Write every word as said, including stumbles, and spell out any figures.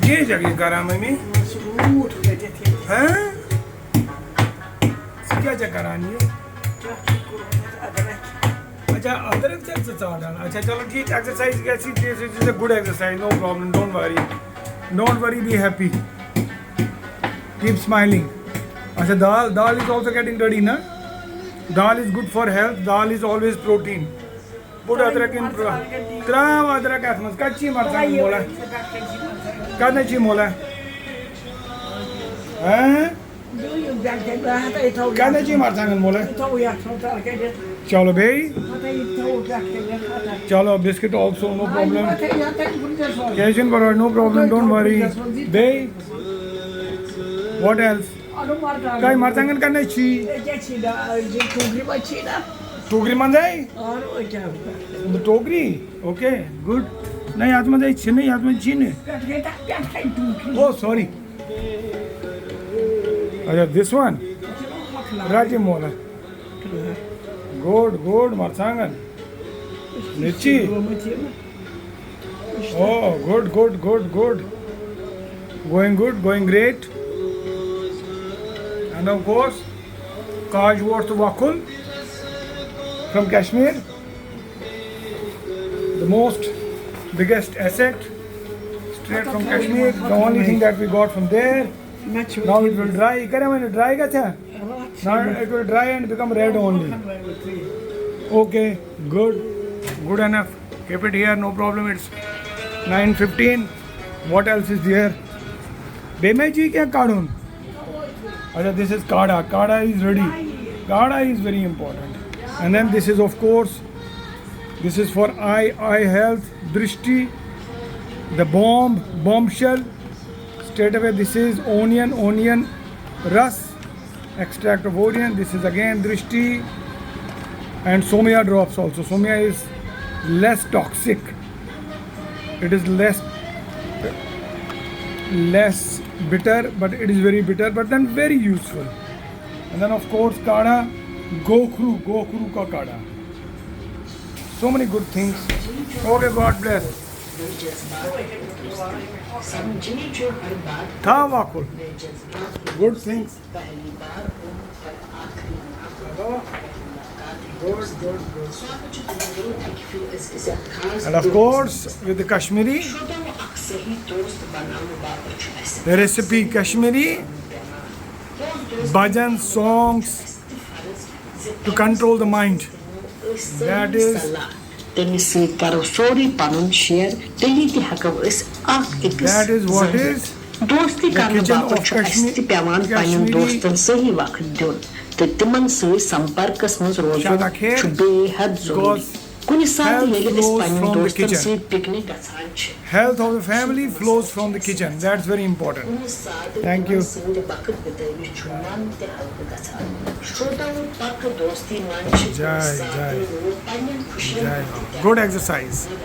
کیٛاہ چھَکھ یہِ کران، مٔمی؟ روٗٹ کٔرِتھ ییٚتہِ۔ ہاں؟ ژٕ کیٛاہ چھَکھ کران یہِ؟ کیٛاہ چھُ کوٚرمُت اَدرَکہِ؟ اچھا، أدرَک چھَکھ ژٕ ژاٹان۔ اچھا، چلو ٹھیٖک، exercise گژھِ، this is a good exercise, no problem, don't worry, don't worry, be happy, keep smiling. اچھا، دال، دال is also getting ready نا؟ دال is good for health, دال is always protein. Put أدرَک in pro-، ترٛاو أدرَک اَتھ منٛز۔ کَتہِ چھی مَرژٕوانٛگَن مولا؟ کَتہِ چھی مولا؟ ہاں؟ کَتہِ چھی مَرژٕوانٛگَن مولا؟ چلو بیٚیہِ۔ چلو، biscuit also, no problem. کینٛہہ چھُنہٕ پَرواے، no problem, don't worry. بیٚیہِ؟ What else؟ کَتہِ مَرژٕوانٛگَن کَتہِ چھی؟ ٹوٗکرِ منٛزَے؟ ٹوٗکرِ؟ Okay, good. نہ، یَتھ منٛز ہے چھِنہٕ، یَتھ منٛز چھی نہٕ۔ Oh, sorry. اچھا، this one. رَٹہِ مولا۔ Good, good, مَرژٕوانٛگَن۔ مِرچی۔ Oh, good, good, good, good. Going good, going great. And of course, کاجوٗ اوٹ تہٕ وۄکھُل from Kashmir. The most biggest asset, straight from Kashmir. The only thing that we got from there. Now it will dry. یہِ کَرِ وۄنۍ dry گژھِ ہا؟ Now it will dry and become red only. Okay, good. Good enough. Keep it here, no problem. It's nine fifteen. What else is there? بیٚیہِ ما چھُ یہِ کینٛہہ کَڑُن؟ اچھا، this is کاڑھا. کاڑھا is ready. کاڑھا is very important. And then this is, of course, this is for eye, eye health, drishti, the bomb, bombshell. Straight away, this is onion, onion ras, extract of onion. This is again drishti and somia drops also. Somia is less toxic. It is less, less bitter, but it is very bitter, but then very useful. And then of course, کاڑھا, gokhru, gokhru ka kaadha. So many good things. Okay, God bless. تھاو وۄکھُل. Good things. Good, good, good. And of course, with the Kashmiri, the recipe Kashmiri, bhajan songs to control the mind. That is, تٔمِس سۭتۍ کرو سورُے پنُن شیر، تیٚلی تہِ ہٮ۪کو أسۍ اکھ أکِس That is what زٲنِتھ۔ is دوستی the کرنہٕ kitchen باپتھ of چھُ اَسہِ تہِ Kashmir, پٮ۪وان پننٮ۪ن Kashmiri دوستن صحیح وقت دیُن تہٕ تِمن سۭتۍ سمپرکس منٛز روزُن شادا کھیر چھُ بے حد ضروٗری۔ because کُنہِ ساتہٕ health ییٚلہِ أسۍ flows پننٮ۪ن from the دوستن kitchen. سۭتۍ پکنک گژھان چھِ، Health of the family flows from the kitchen. That's very important. کُنہِ ساتہٕ Thank تِمن you. سۭتۍ وقت گُزٲرِتھ چھُ من تہِ ہلکہٕ گژھان۔ شروتاہو، پکہٕ دوستی منٛز چھِ کُنہِ جاے، ساتہٕ جاے۔ لوٗکھ پننٮ۪ن خوشین جاے۔ ہٕنٛدِ Good exercise.